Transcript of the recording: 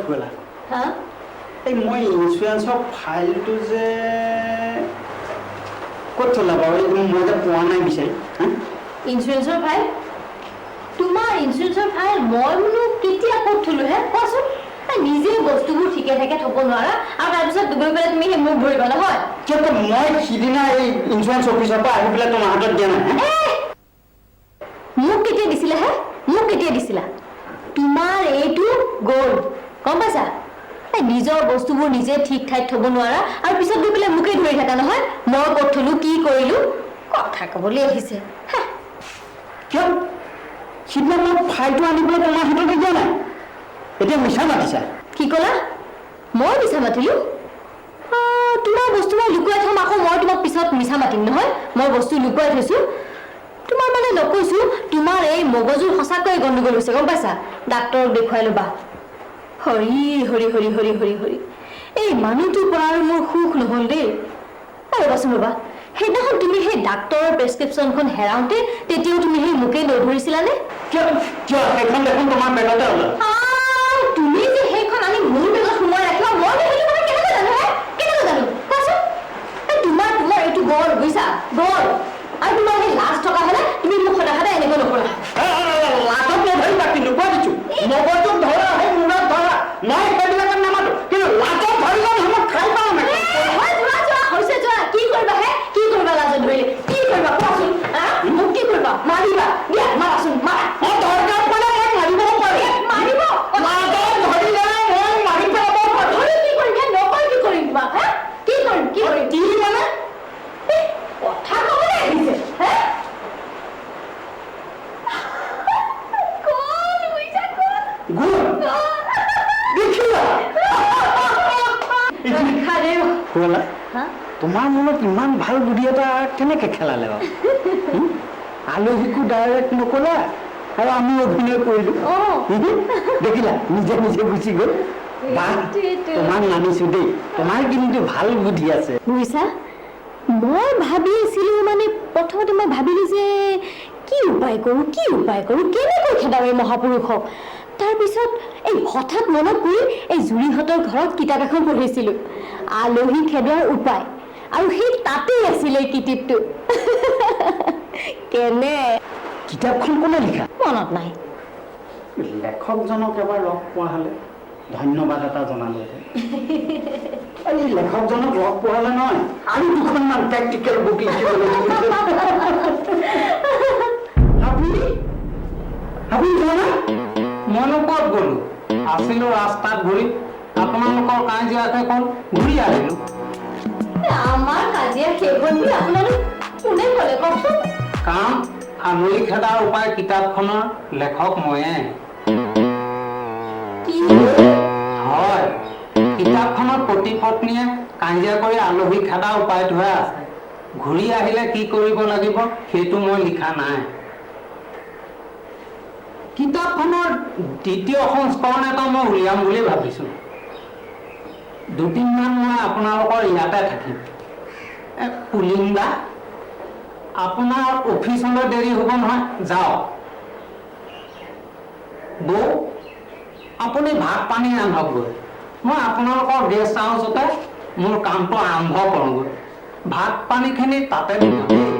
ফুলা। হা? এই মই ইঞ্চুৰেঞ্চৰ ফাইলটো যে ক'ত থলা বাৰু? এই মই যে পোৱা নাই বিচাৰি, হা? ইঞ্চুৰেঞ্চৰ ফাইল? তোমাৰ ইঞ্চুৰেঞ্চৰ ফাইল মই বোলো কেতিয়া ক'ত থলো হে, কোৱাচোন? এই নিজে বস্তুবোৰ ঠিকে ঠাকে থ'ব নোৱাৰা আৰু তাৰপিছত গৈ পেলাই তুমি সেই মোক ধৰিবা নহয়? কিয়, মই সিদিনা এই ইঞ্চুৰেঞ্চ অফিচৰ পৰা আহি পেলাই তোমাৰ হাতত দিয়া নাই, হে? এ, মোক কেতিয়া দিছিলা হে? মোক কেতিয়া দিছিলা? তোমাৰ এইটো গ'ল, গম পাইছা? এই নিজৰ বস্তুবোৰ নিজে ঠিক ঠাইত থ'ব নোৱাৰা আৰু পিছত গৈ পেলাই মোকেই ধৰি থাকা নহয়, মই ক'ত থলো, কি কৰিলো। কথা ক'বলৈ আহিছে হা। কিয়, সিদিনা মই ফাইলটো আনি পেলাই তোমাৰ হাততে দিয়া নাই? এতিয়া মিছা মাতিছা? কি ক'লা? মই মিছা মাতিলো? তোমাৰ বস্তু মই লুকুৱাই থ'ম, আকৌ মই তোমাক পিছত মিছা মাতিম নহয়, মই বস্তু লুকুৱাই থৈছো? তোমাৰ মানে নকৈছো, তোমাৰ এই মগজুৰ সঁচাকৈয়ে গণ্ডগোল হৈছে, গম পাইছা? ডাক্তৰক দেখুৱাই ল'বা। হৰি হৰি হৰি হৰি হৰি হৰি, এই মানুহটোৰ পৰা আৰু মোৰ সুখ নহ'ল দেই। অ, ৰ'বাচোন ৰ'বা, সেইদিনাখন তুমি সেই ডাক্তৰৰ প্ৰেছক্ৰিপশ্যনখন হেৰাওঁতে তেতিয়াও তুমি সেই মোকেই লৈ ধৰিছিলানে? কিয় কিয়, সেইখন দেখোন তোমাৰ বেগতে ওলাল। আহ, তুমি যে সেইখন আনি মোৰ বেগত সোমোৱাই ৰাখিবা, মই সেইটো কথা কেনেকৈ জানো হে? কেনেকৈ জানো কোৱাচোন? এই তোমাৰ এইটো গ'ল, বুজিছা, গ'ল। আৰু তোমাৰ সেই লাজ থকা হ'লে তুমি মোক সদায় সদায় এনেকৈ নকৰা। লাজত নধৰিবা কিন্তু, কৈ দিছো। মগজুত ধৰা, সেই মূৰত ধৰা, মই সেইবিলাকত নামাতো, কিন্তু লাজত ধৰিলে নহয় মই খাই পাওঁ নাই। হয়, যোৱা যোৱা, হৈছে যোৱা। কি কৰিবা হে? কি কৰিবা লাজত ধৰিলে? কি কৰিবা কোৱাচোন? হা, মোক কি কৰিবা? মাৰিবা? দিয়া, মাৰাচোন, মাৰা। মই দৰকাৰ পৰিলে মই মাৰিব পাৰো। মাৰিব? লাজত ধৰিলে মই মাৰি পেলাব পাৰো। ধৰি কি কৰিম হে? নকয় কি কৰিম তোমাক, হা? কি কৰিম, কি কৰিম? কি মানে? এ, কথা ক'বলৈ আহিছে হে? গ'ল, বুজিছা, গ'ল। গ'ল, দেখিলা? ৰক্ষা দেই। শুৱলা। হা? তোমাৰ মনত ইমান ভাল বুদ্ধি এটা কেনেকে খেলালে বাৰু, হুম? আলহীকো ডাইৰেক্ট নকলা আৰু আমি অভিনয় কৰিলো। হুম? দেখিলা, নিজে নিজে গুচি গ'ল। বাহ! সেইটোৱেতো। তোমাক মানিছো দেই, তোমাৰ কিন্তু ভাল বুদ্ধি আছে। বুজিছা, মই ভাবি আছিলো, মানে প্ৰথমতে মই ভাবিলো যে কি উপায় কৰোঁ, কি উপায় কৰোঁ, কেনেকৈ খেদাম এই মহাপুৰুষক। তাৰপিছত এই হঠাৎ মনত পৰি এই জুৰিহঁতৰ ঘৰত কিতাপ এখন পঢ়িছিলো, আলহী খেদোৱাৰ উপায়, আৰু সেই তাতেই আছিলে এই কিটিপটো। কেনে? কিতাপখন কোনে লিখা? মনত নাই। লেখকজনক এবাৰ লগ পোৱা হ'লে ধন্যবাদ এটা জনালোহেঁতেন। এই লেখকজনক লগ পোৱা হ'লে নহয় আৰু দুখনমান প্ৰেক্টিকেল বুক লিখিবলৈ। আপুনি যোৱা নাই? মইনো ক'ত গ'লো? আছিলো ৰাস্তাত ঘূৰি। আপোনালোকৰ কাজিয়া শেষ হ'ল, ঘূৰি আহিলো। আমাৰ কাজিয়া শেষ হ'ল বুলি আপোনালোক কোনে ক'লে, কওকচোন? কাৰণ আলহী খেদাৰ উপায় কিতাপখনৰ লেখক ময়ে। কি? হয়, কিতাপখনত পতি পত্নীয়ে কাজিয়া কৰি আলহী খেদা উপায়টোহে আছে। ঘূৰি আহিলে কি কৰিব লাগিব সেইটো মই লিখা নাই। কিতাপখনৰ দ্বিতীয় সংস্কৰণ এটা মই উলিয়াম বুলি ভাবিছোঁ। দুদিনমান মই আপোনালোকৰ ইয়াতে থাকিম। পুলিন দা, আপোনাৰ অফিচলৈ দেৰি হ'ব নহয়, যাওক। বৌ, আপুনি ভাত পানী ৰান্ধকগৈ। মই আপোনালোকৰ গেষ্ট হাউচতে মোৰ কামটো আৰম্ভ কৰোঁগৈ। ভাত পানীখিনি তাতে দিব দেই।